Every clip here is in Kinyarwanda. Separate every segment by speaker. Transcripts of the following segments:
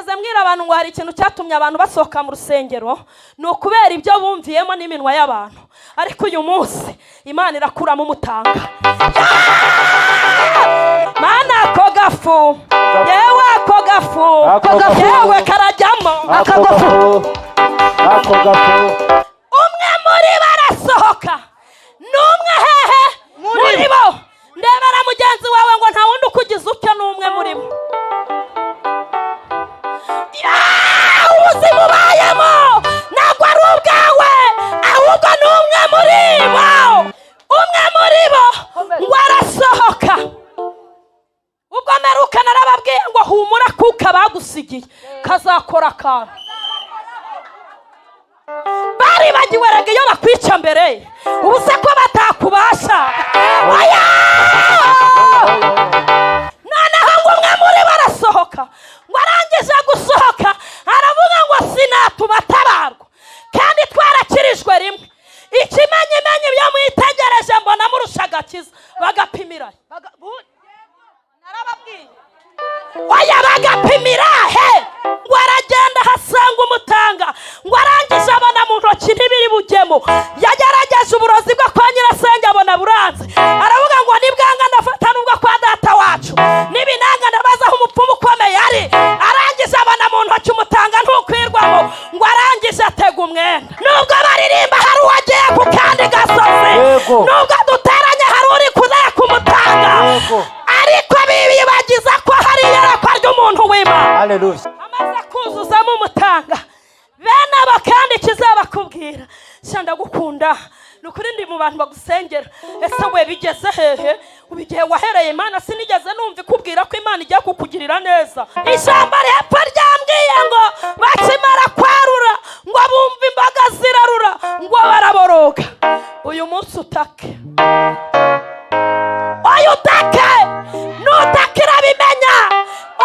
Speaker 1: Nigeze mbwira abantu ngo hari ikintu cyatumye abantu basohoka mu rusengero, ni ukubera ibyo bumviyemo n'iminwa y'abantu. Ariko uyu munsi Imana irakuramo umutanga. Mana, ako gafu, yewe ako gafu,
Speaker 2: Ako gafu.
Speaker 1: yewe karajyamo.
Speaker 2: Ako gafu, ako gafu.
Speaker 1: Umwe muri bo arasohoka. Ni umwe hehe muri bo? Ndebera mugenzi wawe ngo nta wundi ukugize utyo, ni umwe muri bo. Ubuzima ubayemo ntabwo ari ubwawe, ahubwo ni umwe muri bo. Umwe muri bo ngo arasohoka. Ubwo mperuka narababwiye ngo humura, kuko abagusigiye kazakora akantu. Baribagiwe rega iyo bakwica mbere, ubu se ko batakubasha? Oya! Noneho ngo umwe muri bo arasohoka. Ngo arangije gusohoka aravuga ngo sinatuma atabarwa kandi twarakirijwe rimwe. Ikimenyimenyi, ibyo mwitegereje mbona murusha agakiza, bagapimira.
Speaker 3: Narababwiye.
Speaker 1: Oya, bagapimira he? Ngo aragenda ahasanga umutanga. Ngo arangije abona mu ntoki ntibiri bujyemo. Yagerageje uburozi bwo kwa nyirasenge abona buranze, aravuga ngo nibwanga ndafata n'ubwo kwa data wacu, nibinanga ndabaza aho umupfumu ukomeye ari. Arangije abona mu ntoki umutanga ntukwirwamo. Ngo arangije atega umwenda. Nubwo baririmba hari uwagiye ku kandi gasozi, nubwo duteranye hari uri kureka umutanga, ariko bibagiza ko hari iyerekwa ry'umuntu w'Imana.
Speaker 2: Haleluya.
Speaker 1: Amaze kuzuzamo umutanga bene abo, kandi ikizabakubwira sha, ndagukunda, ni ukuri ndi mu bantu bagusengera. Ese we bigeze hehe? Ubu igihe wahereye Imana sinigeze numva ikubwira ko Imana igiye kukugirira neza. Ijambo hepfo ryambwiye ngo bakimara kwarura ngo bumve imbaga zirarura, ngo baraboroga. Uyu munsi utake, oya, utake, nutake irabimenya.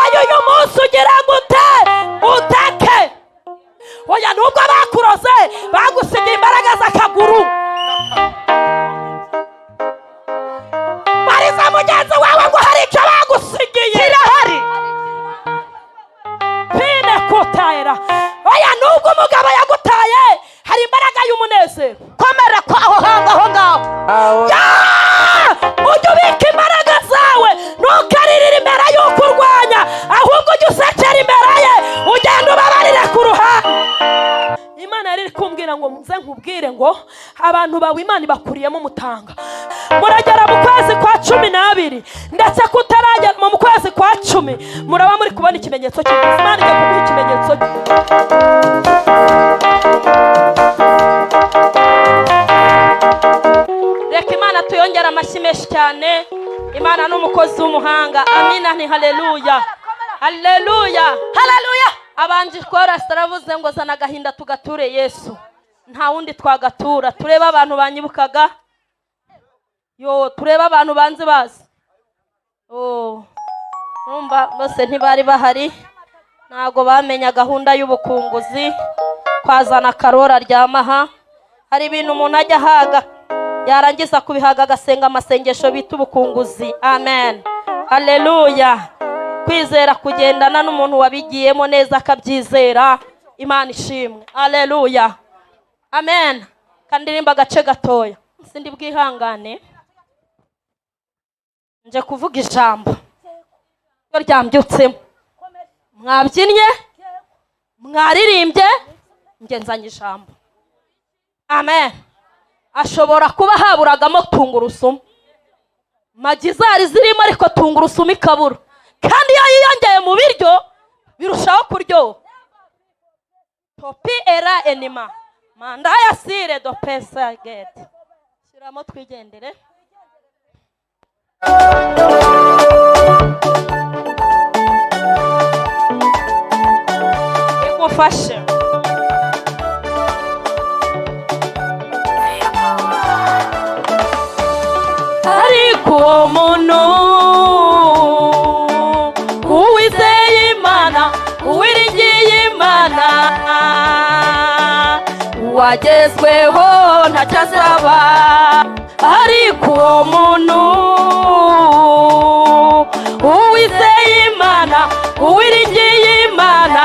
Speaker 1: Oya, uyu munsi ugira gute? Utake. Oya, nubwo bakuroze bagusigiye imbaraga z'akaguru. Bariza mugenzi wawe ngo hari icyo bagusigiye.
Speaker 3: Kirahari.
Speaker 1: Pine kutayera. Oya, nubwo umugabo yagutaye hari imbaraga y'umunezero.
Speaker 3: Komera ko aho hantu aho ngaho.
Speaker 2: Aho.
Speaker 1: Ya! Ujye ubika imbaraga zawe, ntukaririre imbere y'uko urwanya, ahubwo ujye usekera imbere ye, ugenda ubabarire ku ruhande. Imana yari iri kumbwira ngo nze nkubwire ngo abantu bawe Imana ibakuriyemo umutanga. Muragera mu kwezi kwa 12, ndetse kutaragera mu kwezi kwa 10 muraba muri kubona ikimenyetso cy'Imana. Imana igiye kuguha ikimenyetso. Reka Imana tuyongere amashyi menshi cyane. Imana ni umukozi w'umuhanga. Amina, ni haleluya, haleluya,
Speaker 3: Haleluya.
Speaker 1: Abanje korasi taravuze ngo zana agahinda tugature Yesu, nta wundi twagatura. Turebe abantu banyibukaga, yo turebe abantu banzi bazi. Oh, numva bose ntibari bahari, ntabwo bamenya gahunda y'ubukunguzi. Kwazana karora aryamaha, hari ibintu umuntu ajya ahaga yarangiza kubihaga agasenga amasengesho bita ubukunguzi. Amen, haleluya. Kwizera kugendana n'umuntu wabigiyemo neza akabyizera. Imana ishimwe, haleluya, amen. Kandirimba agace gatoya, sindi bwihangane, nje kuvuga ijambo ryambyutsemo. Mwabyinnye, mwaririmbye, nge nzanye ijambo. Amen. Ashobora kuba haburagamo tungurusumu, magi zari zirimo ariko tungurusumu ikabura, kandi iyo yiyongeye mu biryo birushaho kuryoha. Topi era enima mandaya sire do pesa gete, shyiramo twigendere. Igufashe. Ariko uwo muntu uwizeye Imana, uwiringiye Imana, uwagezweho ntacyo azaba. Ariko uwo muntu uwizeye Imana, uwiringiye Imana,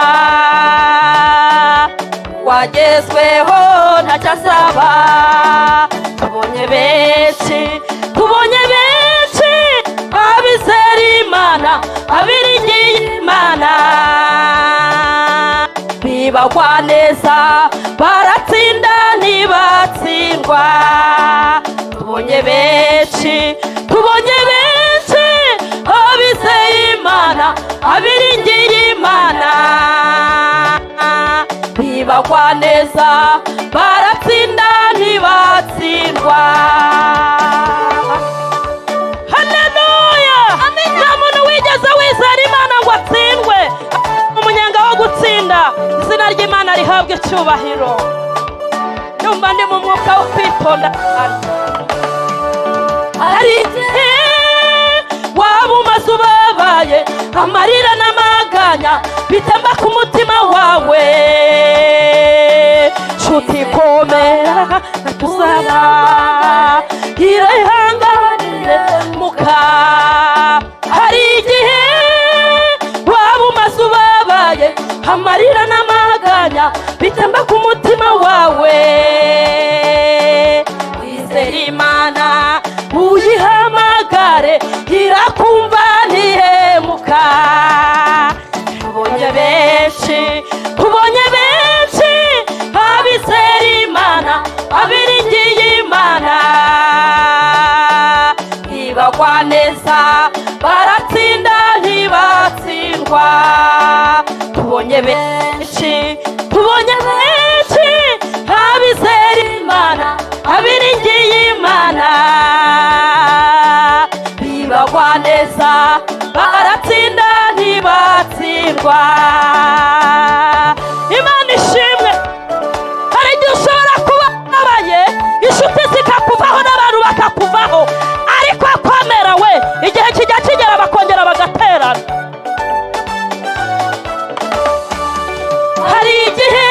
Speaker 1: Agezweho ntacyo asaba. Tubonye benshi, tubonye benshi abizera Imana, abiringiye Imana, bibagwa neza, baratsinda ntibatsindwa. Tubonye benshi, tubonye benshi abizeye Imana, abiringiye Imana, bibagwa neza, baratsinda ntibatsindwa. Haleluya! Nta muntu wigeze wizera Imana ngo atsindwe. Umunyenga wo gutsinda, izina ry'Imana rihabwa icyubahiro. Ndumva ndi mu mwuka wo kwitonda cyane. Hari igihe waba umaze ubabaye, amarira n'amaganya bitemba ku mutima wawe. Nshuti komera, ntacyo ihanganire muka. Hari igihe waba umaze ubabaye, amarira n'amaganya bitemba ku mutima wawe. Wizere Imana, uyihamagare, irakumva ntihemuka. Tubonye benshi, tubonye benshi abizera Imana, abiringiye Imana, ntibagwa neza, baratsinda ntibatsindwa. Tubonye benshi, tubonye benshi abizera Imana, abiringiye Imana, bibagwa neza, baratsinda ntibatsindwa. Imana ishimwe. Hari igihe ushobora kuba ubabaye, inshuti zikakuvaho n'abantu bakakuvaho, ariko komera we, igihe kijya kigera bakongera bagaterana. Hari igihe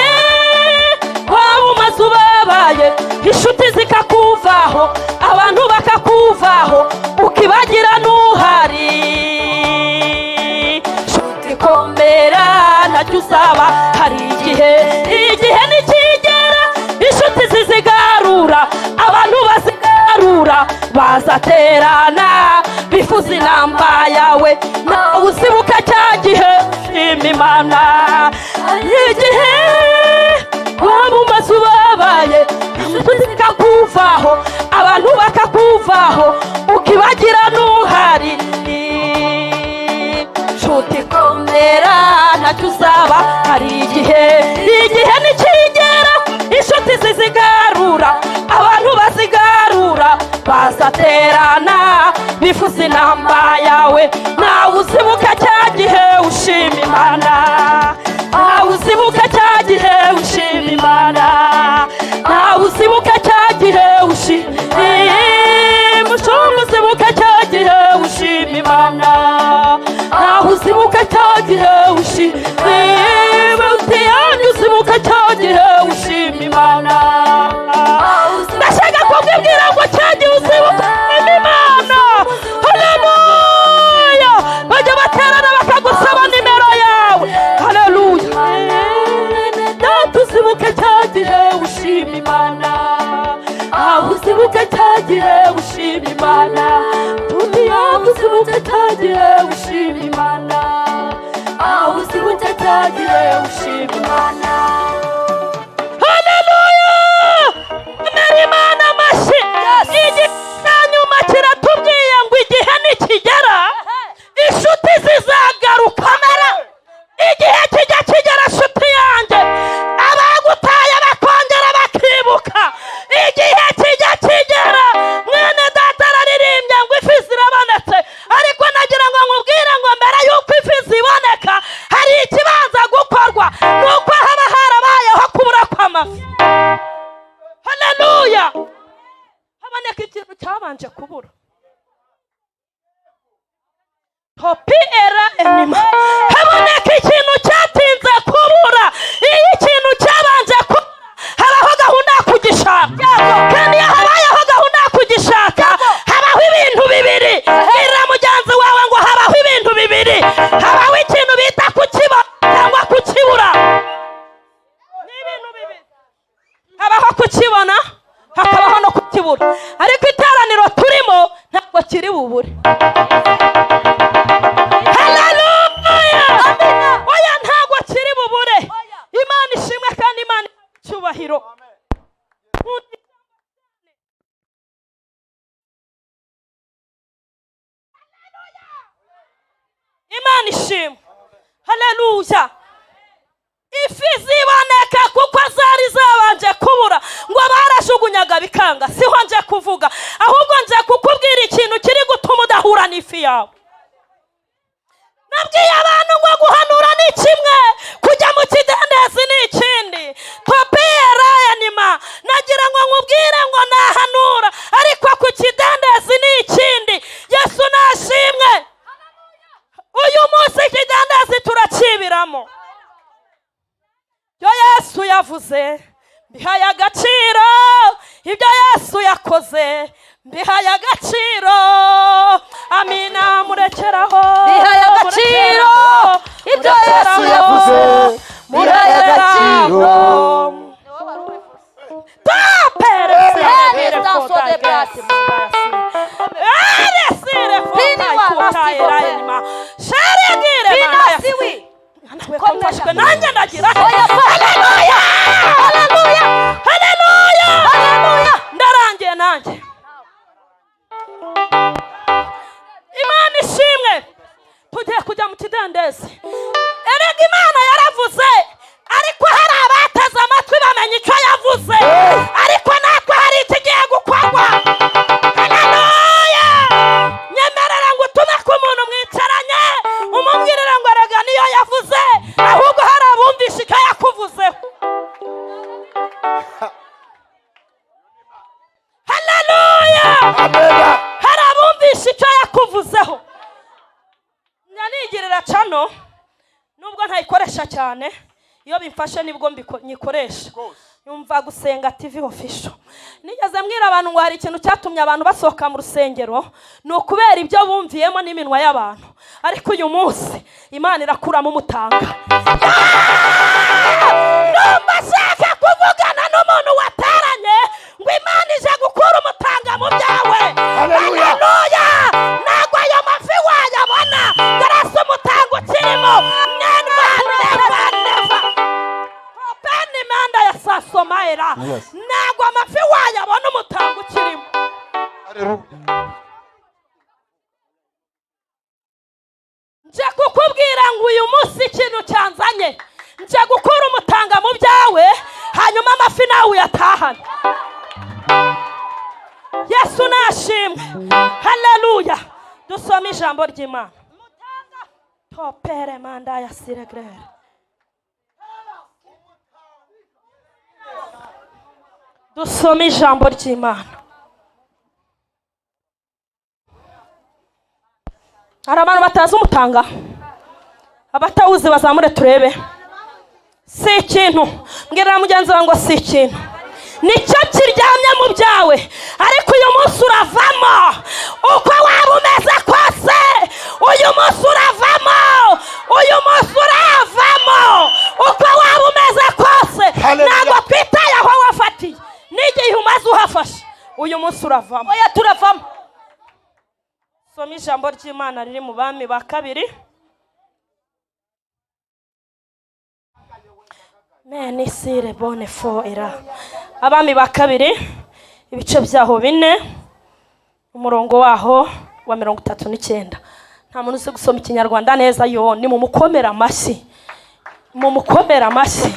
Speaker 1: waba umaze ubabaye, inshuti zikakuvaho, abantu bakakuvaho, ukibagira n'uhari. Nshuti komera, ntacyo uzaba. Hari igihe, igihe nikigera, inshuti zizigarura, abantu bazigarura, bazaterana bifuza inamba yawe, nawe uzibuka cya gihe ushima Imana. Igihe waba umaze ubabaye, inshuti zikakuvaho, abantu bakakuvaho, ukibagira n'uhari. Nshuti komera, ntacyo uzaba. Hari igihe, igihe nikigera, inshuti zizigarura, abantu bazigarura, bazaterana bifuza inamba yawe, nawe uzibuka cya gihe ushima Imana. Nawe uzibuka cya gihe ushima Imana. Nawe uzibuka cya gihe ushima uzibuka cya gihe ushima Imana. Nawe uzibuka cya gihe ushima uzibuka cya gihe ushima Imana. Ndashaka kubwira ngo cya gihe uzibuka Imana. Haleluya! Bajya baterana bakagusaba nimero yawe. Haleluya! Data uzibuke cya gihe ushima Imana. Aho uzibuke cya gihe ushima Imana. Tundi yawe uzibuke cya gihe ushima Imana. Aho uzibuke cya gihe ushima Imana. Haleluya! Komera Imana amashyi. Igihe cya nyuma kiratubwiye ngo igihe nikigera, inshuti zizagaruka. Igihe kijya kigera, nshuti yanjye, abagutaye bakongera bakibuka. Igihe kijya kigera, mwene data araririmbye ngo ifi zirabonetse, ariko nagira ngo nkubwire ngo mbere y'uko ifi ziboneka hari ikibanza gukorwa, nuko haba harabayeho kubura kw'amafi. Haleluya! Haboneka ikintu cyabanje kubura. Topi era enima. Haboneka ikintu cyatinze kubura. Iyo ikintu cyabanje kubura, habaho gahunda yo kugishaka. Kandi iyo habayeho gahunda yo kugishaka, habaho ibintu bibiri. Bwira mugenzi wawe ngo habaho ibintu bibiri. Habaho ikintu bita kukibona cyangwa kukibura. Ni ibintu bibiri. Ntago kiri bubure. Haleluya! Oya, ntago kiri bubure. Imana ishimwe kandi Imana icyubahiro. Imana ishimwe. Haleluya! Ifi ziboneka kuko zari zabanje kubura, ngo barajugunyaga bikanga. Siho nje kuvuga, ahubwo nje kukubwira ikintu kiri gutuma udahura n'ifi yawe. Nabwiye abantu ngo guhanura ni kimwe, kujya mu kidendezi ni ikindi. Topiyerayanima, nagira ngo nkubwire ngo nahanura, ariko ku kidendezi ni ikindi. Yesu nashimwe. Uyu munsi ikidendezi turakibiramo. Ibyo Yesu yavuze mbihaye agaciro, ibyo Yesu yakoze mbihaye agaciro. Amina, murekeraho.
Speaker 3: Bihaye agaciro, ibyo Yesu
Speaker 2: yavuze bihaye agaciro.
Speaker 1: Nanjye ndagira haleluya, haleluya, haleluya, haleluya. Ndarangiye nanjye. Imana ishimwe. Tugiye kujya mu kidendezi. Erega Imana yaravuze, ariko hari abateze amatwi bamenya icyo yavuze, ariko natwe hari ikigiye gukorwa. Haleluya! Nyemerera ngo utume ku muntu mwicaranye, umubwirire ngo erega niyo yavuze, ahubwo hari abumvishe icyo yakuvuzeho. Haleluya! Hari abumvishe icyo yakuvuzeho. Nyanigirira cano, nubwo ntayikoresha cyane, iyo bimfashe nibwo nyikoresha. Yumva Gusenga TV Official. Nigeze mbwira abantu ngo hari ikintu cyatumye abantu basohoka mu rusengero, ni ukubera ibyo bumviyemo n'iminwa y'abantu. Ariko uyu munsi Imana irakuramo umutanga. Numva nshaka kuvugana n'umuntu wataranye ngo Imana ije gukura umutanga mu byawe.
Speaker 2: Haleluya!
Speaker 1: Ntabwo ayo mafi wayabona garasa umutanga ukirimo. Never, never, never. Bene imanda ya sasomaera. Ntabwo amafi wayabona umutanga ukirimo. Nje kukubwira ngo uyu munsi ikintu cyanzanye, nje gukura umutanga mu byawe, hanyuma amafi nawe uyatahane. Yesu nashimwe. Haleluya. Dusome ijambo ry'Imana. Topere manda ya siregrere. Dusome ijambo ry'Imana. Hari abantu batazi umutanga, abatawuzi bazamure turebe. Si ikintu, mbwirira mugenzi wawe ngo si ikintu, nicyo kiryamye mu byawe, ariko uyu munsi uravamo. Uko waba umeze kose, uyu munsi uravamo, uyu munsi uravamo. Uko waba umeze kose, ntabwo twitaye aho wafatiye n'igihe umaze uhafashe, uyu munsi uravamo.
Speaker 3: Oya, turavamo.
Speaker 1: Soma ijambo ry'Imana riri mu Bami ba kabiri. Meni sire bone fo era. Abami ba kabiri ibice byaho 4, umurongo waho wa 39. Nta muntu uzi gusoma ikinyarwanda neza, yo ni mumukomera amashyi, mumukomera amashyi.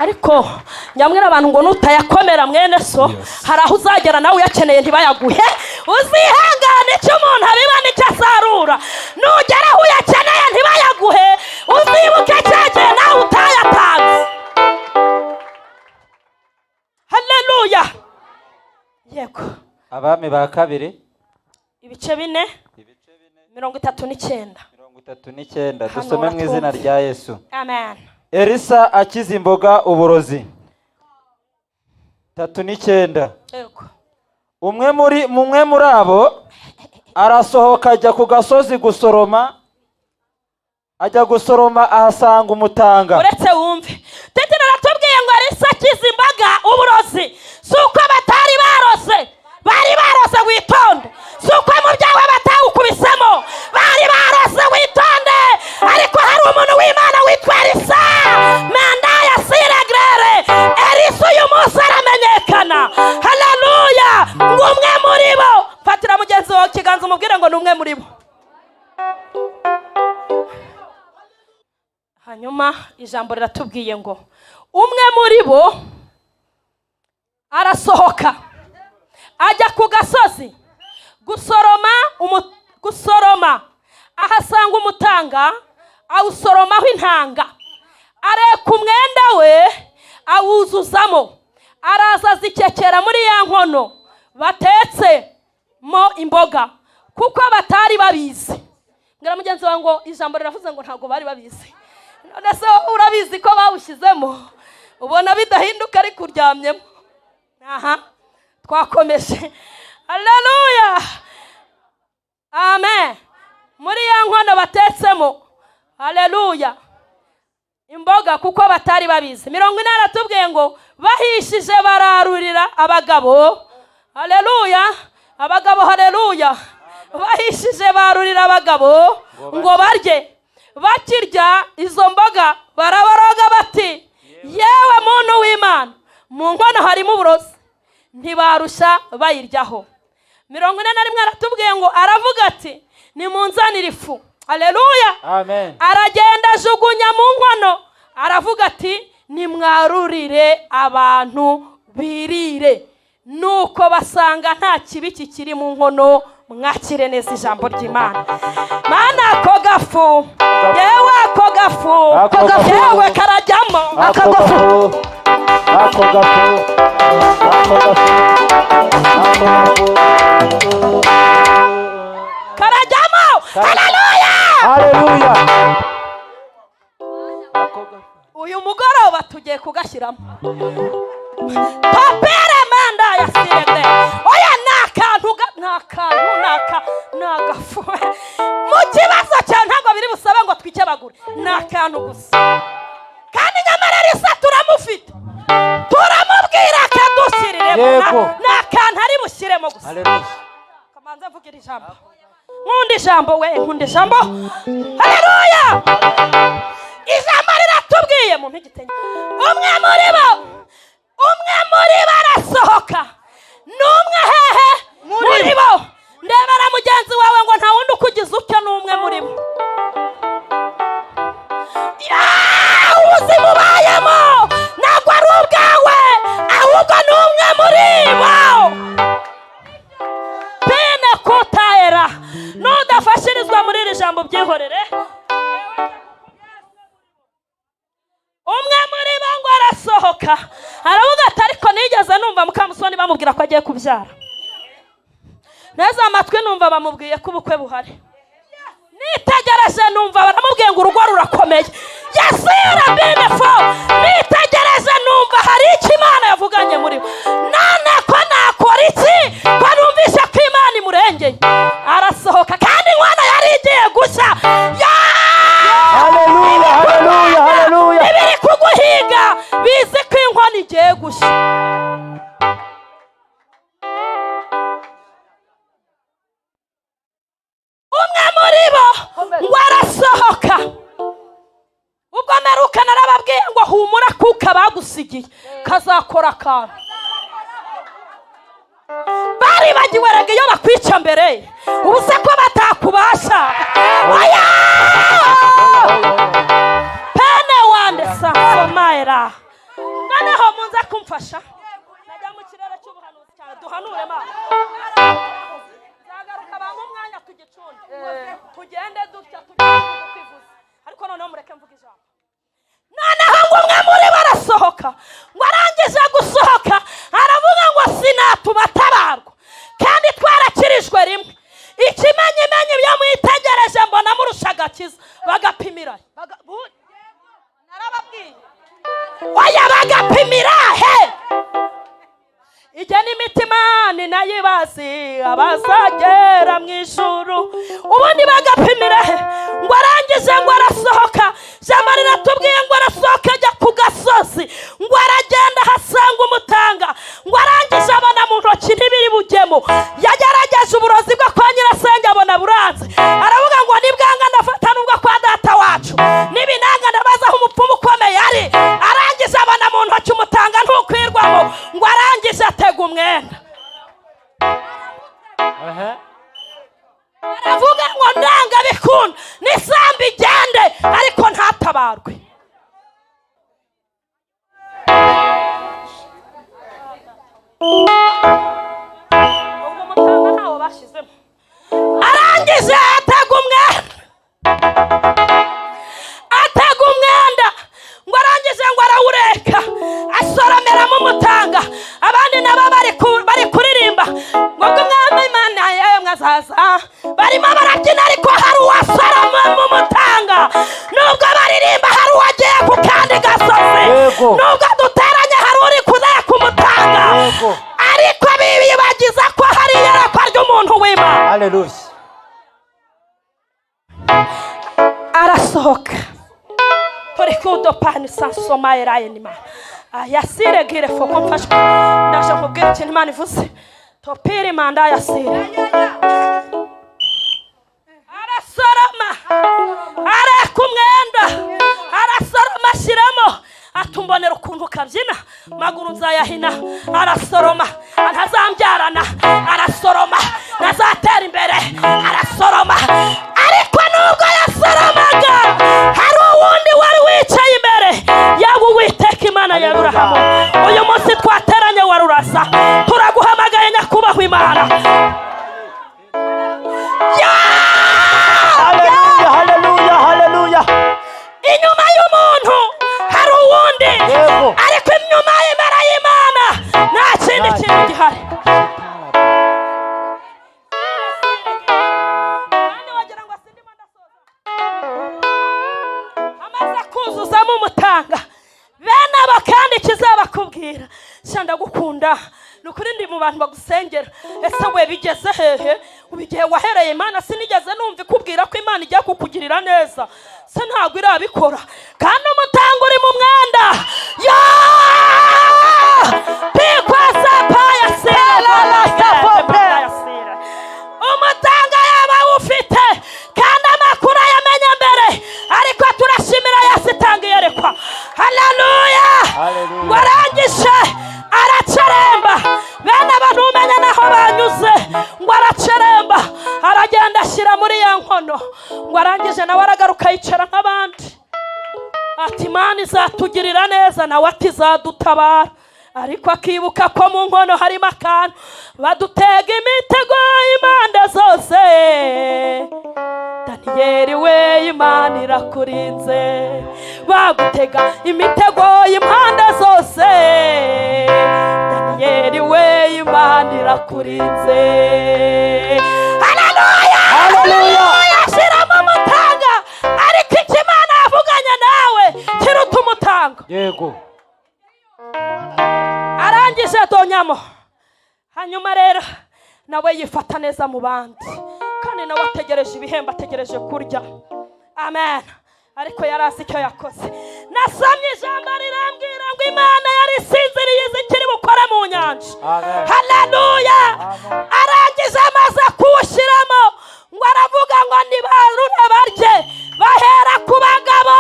Speaker 1: Ariko nyamwira abantu ngo nutayakomera mwene so, hari aho uzagera nawe uyakeneye ntibayaguhe. Uzihangane, icyo umuntu abiba nicyo asarura. Nugera aho uyakeneye ntibayaguhe, uzibuke cyagihe nawe utayatanze. Haleluya! Yego.
Speaker 4: Abami ba kabiri
Speaker 1: ibice 4, 39.
Speaker 4: 39. Dusome mu izina rya Yesu.
Speaker 1: Amen.
Speaker 4: Elisa akiza imboga uburozi. 39.
Speaker 1: Yego.
Speaker 4: Umwe muri abo arasohoka ajya ku gasozi gusoroma, ajya gusoroma ahasanga umutanga.
Speaker 1: Uretse wumve, Tetero aratubwiye ngo Elisa akiza imboga uburozi. Si uko batari barose, bari barose, witonde. Si Yitwa Elisa mandaya siregrere. Elisa uyu munsi aramenyekana. Haleluya! Ngo umwe muri bo, fatira mugenzi wawe ikiganza umubwire ngo ni umwe muri bo. Hanyuma ijambo riratubwiye ngo umwe muri bo arasohoka ajya ku gasozi gusoroma, ahasanga umutanga, awusoromaho intanga, areka umwenda we awuzuzamo, araza azikekera muri ya nkono batetse mo imboga, kuko batari babizi. Mbwira mugenzi wawe ngo ijambo riravuze ngo ntabwo bari babizi. None se wowe urabizi ko bawushyizemo? Ubona bidahinduka ariko uryamyemo. Aha twakomeje. Haleluya, amen. Muri ya nkono batetsemo, haleluya, imboga, kuko batari babizi. 40 aratubwiye ngo bahishije bararurira abagabo. Haleluya, abagabo, haleluya. Bahishije barurira abagabo ngo barye. Bakirya izo mboga barabaroga bati: yewe muntu w'Imana, mu nkono harimo uburozi. Ntibarusha bayiryaho. 41 aratubwiye ngo aravuga ati: nimunzanire ifu. Haleluya,
Speaker 4: amen.
Speaker 1: Aragenda ajugunya mu nkono, aravuga ati: nimwarurire abantu birire. Nuko basanga nta kibi kikiri mu nkono. Mwakire neza ijambo ry'Imana. Mana, ako gafu, yewe ako gafu,
Speaker 4: Ako gafu.
Speaker 1: yewe karajyamo.
Speaker 4: Ako gafu, ako gafu, ako gafu, ako gafu.
Speaker 1: Karajyamo. Haleluya,
Speaker 4: haleluya. Ako gafu.
Speaker 1: Uyu mugoroba tugiye kugashyiramo papere manda ya sirede. Oya, ni akantu ni akantu, ni agafu. Mu kibazo cyawe ntabwo biri busabe ngo twikebagure, ni akantu gusa. Kandi nyamara Elisa turamufite, turamubwira akadushyiriremo.
Speaker 4: Yego.
Speaker 1: Ni akantu ari bushyiremo gusa.
Speaker 4: Haleluya.
Speaker 1: Kamanza mvugira ijambo, nkunda ijambo we, nkunda ijambo. Haleluya! Ijambo riratubwiye mu mpigitenye, umwe muri bo, umwe muri bo arasohoka. Ni umwe hehe muri bo? Ndebera mugenzi wawe ngo nta wundi ukugize utyo, ni umwe muri bo. Ya, ubuzima ubayemo ntabwo ari ubwawe, ahubwo ni umwe muri bo. Pene kutaera, nudafashirizwa muri iri jambo byihorere. Umwe muri bo ngo arasohoka aravuga ati: ariko nigeze numva Mukamusoni bamubwira ko agiye kubyara, neza amatwi numva bamubwiye ko ubukwe buhari, nitegereje numva baramubwiye ngo urugo rurakomeye. Yasira benefo, nitegereje numva hari icyo Imana yavuganye muri bo. None ko nakora iki ko numvise ko Imana imurengeye? Arasohoka, kandi inkono yari igiye gushya. Ya!
Speaker 4: Haleluya, haleluya, haleluya.
Speaker 1: Ibiri kuguhiga bizi ko inkono igiye gushya. Umwe muri bo ngo arasohoka. Ubwo mperuka narababwiye ngo humura kuko abagusigiye kazakora akantu. Baribagiwe rega iyo bakwica mbere, ubu se ko batakubasha? Oya! Pene wande sansomaera. Noneho munze kumfasha, najya mu kirere cy'ubuhanuzi cyane, duhanure Mana. Nzagaruka bampa umwanya tugicunde, tugende dutya, tugende kwivuza, ariko noneho mureke mvuge ijambo. Noneho ngo umwe muri bo arasohoka, ngo arangije gusohoka aravuga ngo sinatuma atabarwa kandi twarakirijwe rimwe. Ikimenyimenyi byo mwitegereje mbona murusha agakiza, bagapimira.
Speaker 3: Narababwiye.
Speaker 1: Oya, bagapimira he? Ijya n'imitima ni nayibazi abazagera mu ijuru. Ubundi bagapimira he? Ngo arangije ngo arasohoka. Ijambo riratubwiye ngo arasohoka ajya ku gasozi, ngo aragenda ahasanga umutanga, ngo arangije abona mu ntoki ntibiri bujyemo. Yagerageje uburozi bwo kwa nyirasenge abona buranze, aravuga ngo nibwanga ndafata n'ubwo kwa data wacu, nibinanga ndabaza aho Ubwo mutanga ntawo bashizemo. Arangije atega umwenda, atega umwenda ngo arangije ngo arawureka asoromeramo umutanga. Abandi nabo bari kuririmba ngo umwami Imana yemwe azaza, barimo barabyina ariko hari uwasoromamo umutanga. Nubwo baririmba hari uwagiye ku kandi gasozi, nubwo duteranye hari uri kureka umutanga, ariko bibagiza ko hari iyerekwa ry'umuntu w'Imana.
Speaker 4: Haleluya.
Speaker 1: Arasohoka torikudo pani sansoma erayenima ayasire gire foko mfashwe. Ndaje kubwira ikintu Imana ivuze. Topiri manda yasire. Arasoroma, areka umwenda, arasoroma ashyiramo, atumbonera ukuntu kabyina, maguru nzayahina. Arasoroma ntazambyarana, arasoroma ntazatera imbere, arasoroma. Ariko nubwo yasoromaga hari uwundi wari wicaye imbere yaba Uwiteka Imana ya Aburahamu. Uyu munsi twateranye warurasa, turaguhamagaye nyakubahwa Imana.
Speaker 4: Haleluya, haleluya, haleluya.
Speaker 1: Inyuma y'umuntu hari uwundi, ariko inyuma y'imbere y'Imana nta kindi kintu gihari. Kandi wagira ngo sindimo ndasoza. Amaze kuzuzamo umutanga. Bene abo kandi kizabakubwira, sha ndagukunda, ni ukuri ndi mu bantu bagusengera. Ese we bigeze hehe? Ubu igihe wahereye Imana sinigeze numva ikubwira ko Imana ijya kukugirira neza, se ntabwo irabikora. Kandi umutanga uri mu mwenda. Ya umutanga yaba awufite kandi amakuru ayamenya mbere, ariko turashimira Yesu itanga iyerekwa. Haleluya. Warangije araceremba. Bene abantu umenya naho banyuze ngo araceremba, aragenda ashyira muri ya nkono. Ngo arangije nawe aragaruka yicara nk'abandi, ati Imana izatugirira neza, nawe ati izadutabara. Ariko akibuka ko mu nkono harimo akantu, badutega imitego impande zose. Daniyeli we Imana irakurinze, bagutega imitego impande zose. Daniyeli we Imana irakurinze. Haleluya, haleluya. Shyiramo umutanga, ariko icyo Imana yavuganye nawe kiruta umutanga.
Speaker 4: Yego.
Speaker 1: Arangije donyamo. Hanyuma rero nawe yifata neza mu bandi, kandi nawe ategereje ibihembo, ategereje kurya. Amen. Ariko yari azi icyo yakoze. Nasomye ijambo rirambwira ngo Imana yari isinziriye izi ikiri bukore mu nyanja. Haleluya. Arangije amaze kuwushyiramo ngo aravuga ngo nibarure barye, bahera ku bagabo.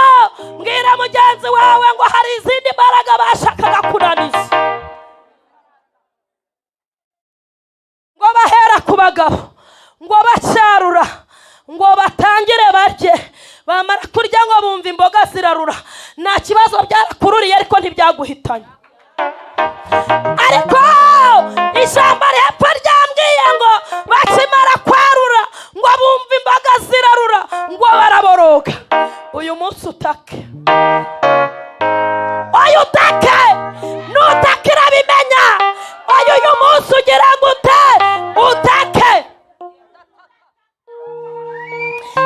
Speaker 1: Mbwira mugenzi wawe ngo hari izindi mbaraga bashakaga kunaniza. Ngo bahera ku bagabo, ngo bacyarura, ngo batangire barye. Bamara kurya ngo bumva imboga zirarura. Nta kibazo byarakururiye ariko ntibyaguhitanye. Ariko ijambo hepfo ryambwiye ngo bakimara kwarura ngo bumva imboga zirarura, ngo baraboroga. Uyu munsi utake, uyu utake, nutakira bimenya. Uyu munsi ugira gute? Utake.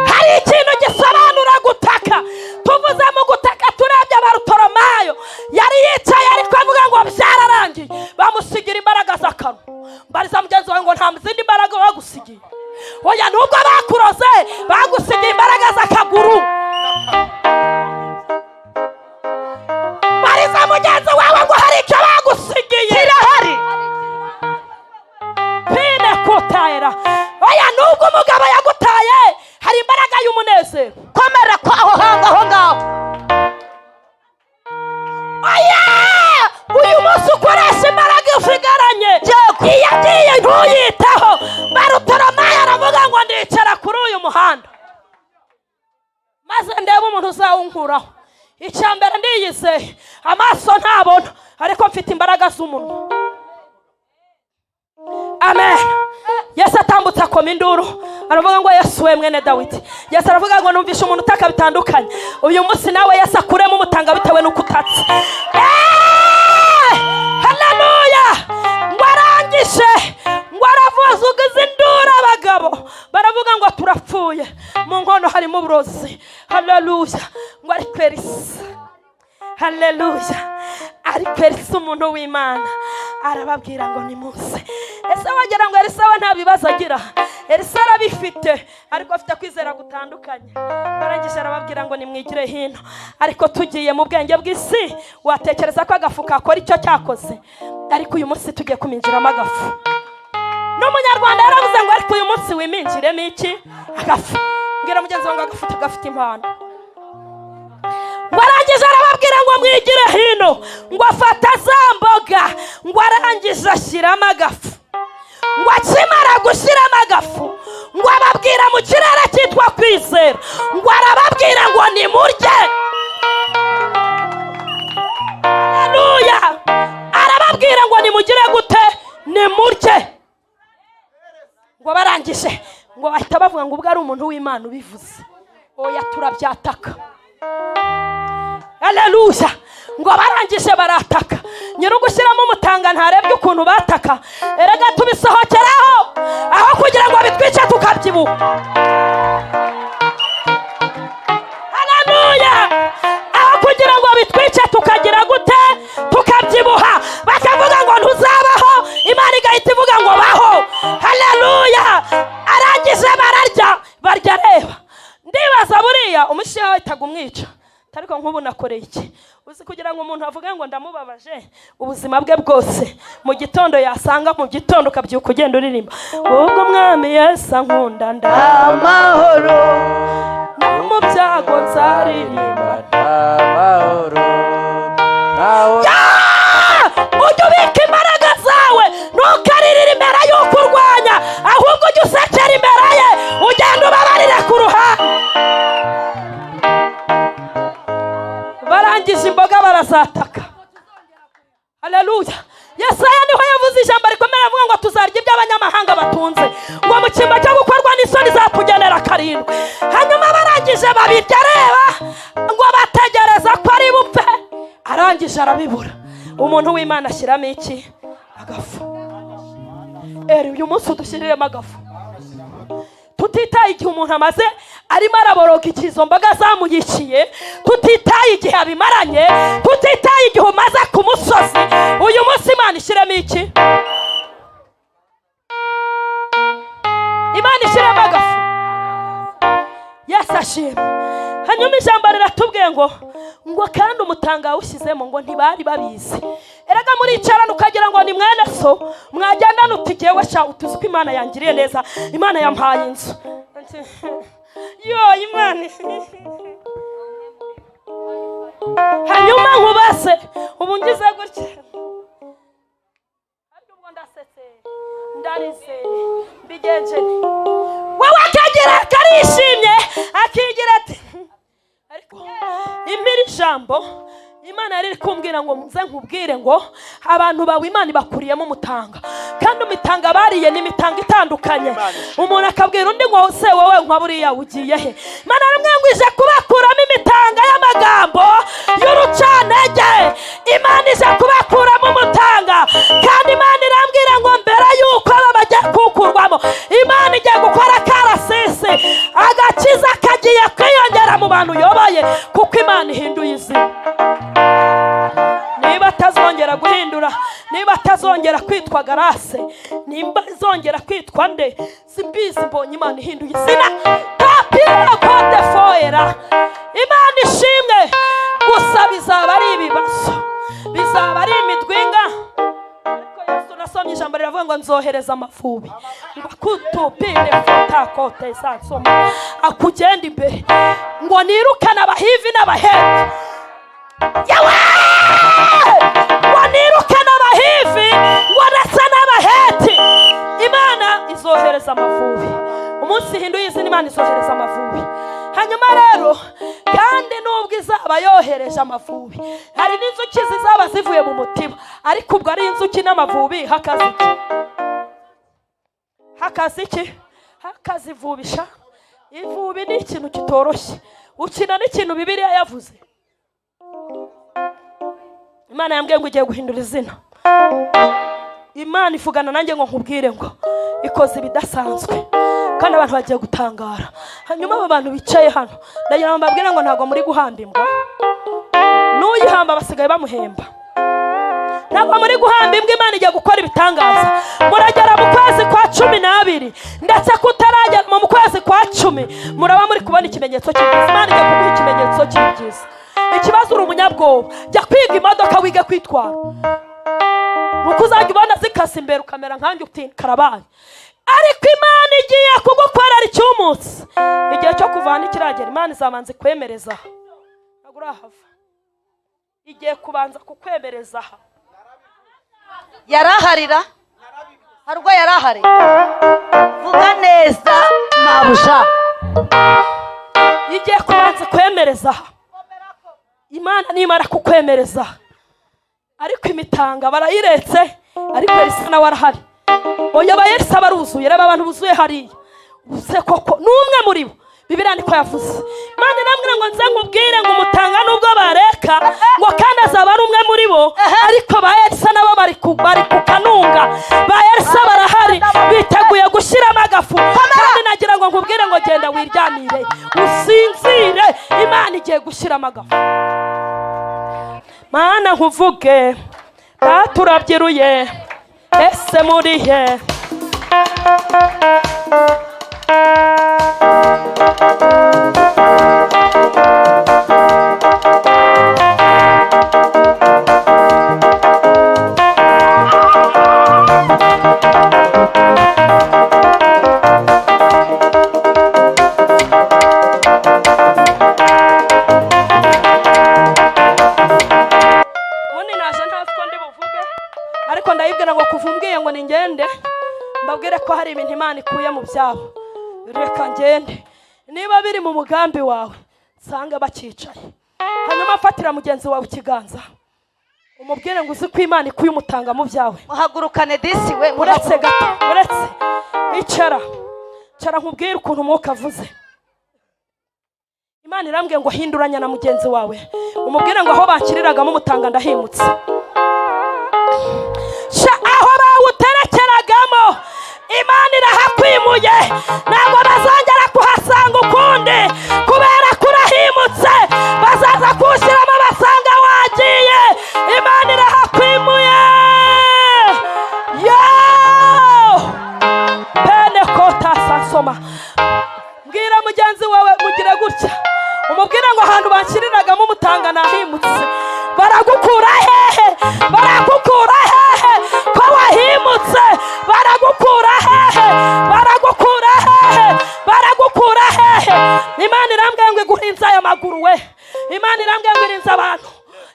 Speaker 1: Hari ikintu gisobanura gutaka. Tuvuze mu gutaka turebye Barutolomayo yari yicaye ariko avuga ngo byararangiye, bamusigira imbaraga z'akanwa. Mbariza mugenzi wawe ngo nta zindi mbaraga bagusigiye. Oya, nubwo bakuroze bagusigiye imbaraga z'akaguru. Mbariza mugenzi wawe ngo hari icyo bagusigiye kirahari. Pine kutayera. Oya, nubwo umugabo yagutaye hari imbaraga y'umunezero.
Speaker 3: Komera ko aho hantu aho ngaho.
Speaker 1: Oya, uyu munsi ukoresha imbaraga usigaranye, iyo agiye ntuyiteho. Barutolomayo aravuga ngo ndicara kuri uyu muhanda maze ndebe umuntu uzawunkuraho. Icya mbere ndiyizeye, amaso ntabona ariko mfite imbaraga z'umunwa. Amen. Yesu atambutse akoma induru aravuga ngo Yesu we mwene Dawidi. Yesu aravuga ngo numvishe umuntu utaka bitandukanye. Uyu munsi nawe Yesu akuremo umutanga bitewe n'uko utatse. Haleluya! Ngo arangije ngo aravuza induru, abagabo baravuga ngo turapfuye, mu nkono harimo uburozi. Haleluya! Ngo ariko Elisa, haleluya, ariko Elisa umuntu w'Imana arababwira ngo nimuze. Ese wagira ngo Elisa we nta bibazo agira? Elisa arabifite, ariko afite kwizera gutandukanye. Barangije arababwira ngo nimwigire hino. Ariko tugiye mu bwenge bw'isi watekereza ko agafu kakora icyo cyakoze, ariko uyu munsi tugiye kuminjiramo agafu. N'umunyarwanda yaravuze ngo ariko uyu munsi wiminjiremo iki? Agafu. Mbwira mugenzi wanjye agafu tugafite impano. Ngo arangije arababwira ngo mwigire hino, ngo afata za mboga, ngo arangije ashyiramo agafu. Ngo akimara gushyiramo agafu, ngo ababwira mu kirere cyitwa kwizera, ngo arababwira ngo nimurye. Haleluya! Arababwira ngo nimugire gute? Nimurye. Ngo barangije ngo bahita bavuga ngo ubwo ari umuntu w'Imana ubivuze, oya turabyataka. Haleluya! Ngo barangije barataka. Nyiri ugushyiramo umutanga ntarebye ukuntu bataka, erega tubisohokeraho aho kugira ngo bitwice tukabyibuha. Haleluya! Aho kugira ngo bitwice tukagira gute? Tukabyibuha. Bakavuga ngo ntuzabaho, Imana igahita ivuga ngo baho. Haleluya! Arangije bararya, barya. Reba, ndibaza buriya umushiha wahitaga umwica, ariko nk'ubu nakoreye iki? Uzi kugira ngo umuntu avuge ngo ndamubabaje ubuzima bwe bwose, mu gitondo yasanga mu gitondo ukabyuka ugenda uririmba ubwo Mwami Yesu ankunda
Speaker 2: ndamahoro,
Speaker 1: no mu byago nzaririmba
Speaker 2: ndamahoro.
Speaker 1: Ujye ubika imbaraga zawe, ntukaririre imbere y'uko urwanya, ahubwo ujye usekera imbere ye, ugenda ubabarire ku ruhande. Barangije imboga barazataka. Haleluya! Yesaya niho yavuze ijambo rikomeye avuga ngo tuzarya ibyo abanyamahanga batunze, ngo mu cyimbo cyo gukorwa n'isoni zatugenera karindwi. Hanyuma barangije babirya, areba ngo bategereza ko ari bupfe, arangije arabibura. Umuntu w'Imana ashyiramo iki? Agafu. Eri uyu munsi udushyiriremo agafu, tutitaye igihe umuntu amaze arimo araboroga ikizo mboga zamuyikiye, tutitaye igihe abimaranye, tutitaye igihe umaze ku musozi. Uyu munsi Imana ishyiremo iki? Imana ishyiremo agafu. Yesu ashimwe. Hanyuma ijambo riratubwiye ngo kandi umutanga awushyizemo ngo ntibari babizi. Erega muricarana ukagira ngo ni mwene so, mwagendana uti jyewe sha utuzi ko Imana yangiriye neza, Imana yampaye inzu. Yo Imana. Hanyuma nkubaze ubu ngize gutya, kandi ubwo ndasetse ndarize mbigenje wowe akagira karishimye akigira ati ariko impira ijambo Imana yari kumbwira ngo nze nkubwire ngo abantu bawe Imana ibakuriyemo umutanga, kandi imitanga bariye ni imitanga itandukanye. Umuntu akabwira undi ngo se wowe nka buriya ugiye he? Imana yaramwangwije kubakuramo imitanga y'amagambo y'urucantege. Imana ije kubakuramo umutanga, kandi Imana irambwira ngo mbere yuko aba bajya kukurwamo, Imana igiye gukora karasisi, agakiza kagiye kwiyongera mu bantu uyoboye, kuko Imana ihinduye izina. Niba atazongera guhindura, niba atazongera kwitwa Garase, nimba azongera kwitwa nde, simbizi. Mbonye Imana ihinduye izina. Tapira kote foera. Imana ishimwe. Gusa bizaba ari ibibazo, bizaba ari imidwinga, ariko Yesu nasomye ijambo riravuga ngo nzohereza amavubi ngakutupire fata kote sansoma akugenda imbere, ngo nirukane abahivi n'abaheti. Yawe! Ngo nirukane abahivi ngo ndetse n'abaheti. Imana izohereza amavubi. Umunsi ihinduye izina, Imana izohereza amavubi. Hanyuma rero kandi nubwo izaba yohereje amavubi, hari n'inzuki zizaba zivuye mu mutima, ariko ubwo ari inzuki n'amavubi hakazi iki? Hakaza iki? Hakaza ivubisha. Ivubi ni ikintu kitoroshye, ukina n'ikintu Bibiliya yavuze. Imana yambwiye ngo ugiye guhindura izina. Imana ivugana nanjye ngo nkubwire ngo ikoze ibidasanzwe, kandi abantu bagiye gutangara. Hanyuma aba bantu bicaye hano, ndagira ngo mbabwire ngo ntabwo muri guhamba imbwa, n'uyihamba basigaye bamuhemba. Ntabwo muri guhamba imbwa, Imana igiye gukora ibitangaza. Muragera mu kwezi kwa 12, ndetse kutaragera mu kwezi kwa 10 muraba muri kubona ikimenyetso cy'ibyiza. Imana igiye kuguha ikimenyetso cy'ibyiza. Ikibazo, uri umunyabwoba. Jya kwiga imodoka, wige kwitwara, nuko uzajya ubona zikasa imbere ukamera nkanjye uti karabaye. Ariko Imana igiye kugukorera icy'umunsi. Igihe cyo kuvana ikiragera, Imana izabanza ikwemereza aha. Ntabwo urahava, igiye kubanza kukwemereza aha.
Speaker 3: Yaraharira, hari ubwo yarahari. Vuga neza, mabuja.
Speaker 1: Igiye kubanza kwemereza aha. Imana nimara kukwemereza aha, ariko imitanga barayiretse, ariko Elisa nawe arahari. Oya, ba Elisa baruzuye. Reba abantu buzuye hariya. Uze koko n'umwe muri bo, Bibiliya niko yavuze. Imana irambwira ngo nze nkubwire ngo umutanga nubwo bareka ngo kandi azaba ari umwe muri bo, ariko ba Elisa nabo bari ku kanunga. Ba Elisa barahari, biteguye gushyiramo agafu. Kandi nagira ngo nkubwire ngo genda wiryamire usinzire, Imana igiye gushyiramo agafu. Mana nkuvuge, Data urabyiruye, ese muri he? Ubundi naje ntazi ko ndi buvuge, ariko ndayibwira ngo kuva umbwiye ngo ningende mbabwire ko hari ibintu Imana ikuye mu byabo, reka ngende. Niba biri mu mugambi wawe, nsanga bakicaye. Hanyuma fatira mugenzi wawe ikiganza, umubwire ngo uzi ko Imana ikuye umutanga mu byawe.
Speaker 3: Muhagurukane disi we.
Speaker 1: Uretse gato, uretse icara, icara nkubwire ukuntu umwuka avuze. Imana irambwiye ngo hinduranya na mugenzi wawe, umubwire ngo aho bakiriragamo umutanga ndahimutse. Sha, aho bawuterekeragamo Imana irahakwimuye, ntabwo bazongera kuhasanga ukundi kubera ko urahimutse. Bazaza kuwushyiramo basanga wagiye. Imana irahakwimuye. Yo pene kota sansoma. Mbwira mugenzi wawe, mugire gutya, umubwire ngo ahantu bakiriragamo umutanga nahimutse. Baragukura hehe? Baragukura hehe ko wahimutse? Baragukura hehe? Baragukura hehe? Baragukura hehe? Imana irambwiye ngo iguhinze aya maguru we. Imana irambwiye ngo irinze abantu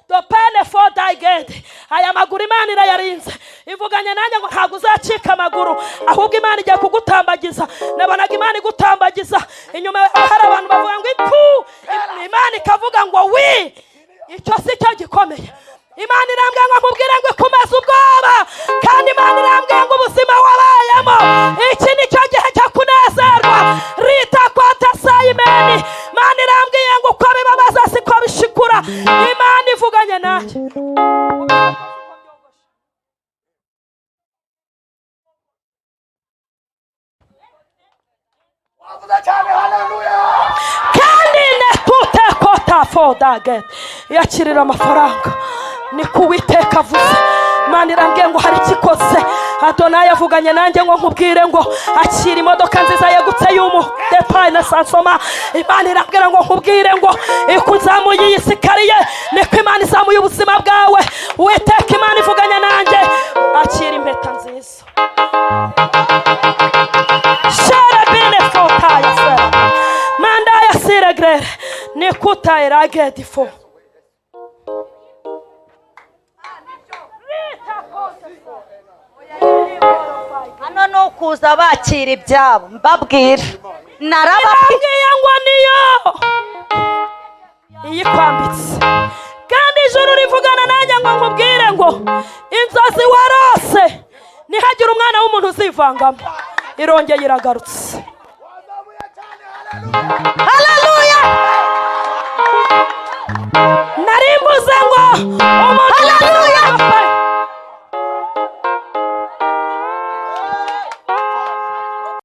Speaker 1: the pain for thy gate. Aya maguru Imana irayarinze. Ivuganye nanjye ngo ntabwo uzacika amaguru, ahubwo Imana igiye kugutambagiza. Nabonaga Imana igutambagiza, inyuma yawe hari abantu bavuga ngo ipu, Imana ikavuga ngo wi. Icyo si cyo gikomeye. Imana irambwiye ngo nkubwire ngo ikumaze ubwoba, kandi Imana irambwiye ngo ubuzima wabayemo, iki ni cyo gihe cyo kunezerwa. Rita kwata sayimeni. Imana irambwiye ngo uko bibabaza siko bishikura. Imana ivuganye nanjye. Kandi netute kota fodaget. Yakirira amafaranga, niko Uwiteka avuze. Imana irambwiye ngo hari ikikoze. Adonayi avuganye nanjye ngo nkubwire ngo akira imodoka nziza yegutse y'umu depayi na sansoma. Imana irambwira ngo nkubwire ngo ikuzamuye iyi sikariye, niko Imana izamuye ubuzima bwawe. Uwiteka Imana ivuganye nanjye, akira impeta nziza. Sharabine fotayi sera mandaya siregrere nikuta iragedi fo.
Speaker 3: Hano ni ukuza bakira ibyabo, mbabwira
Speaker 1: narababwiye ngo niyo iyikwambitse. Kandi ijuru rivugana nanjye ngo nkubwire ngo inzozi warose ntihagire umwana w'umuntu uzivangamo. Irongeye iragarutse.
Speaker 3: Haleluya.
Speaker 1: Nari mvuze ngo umuntu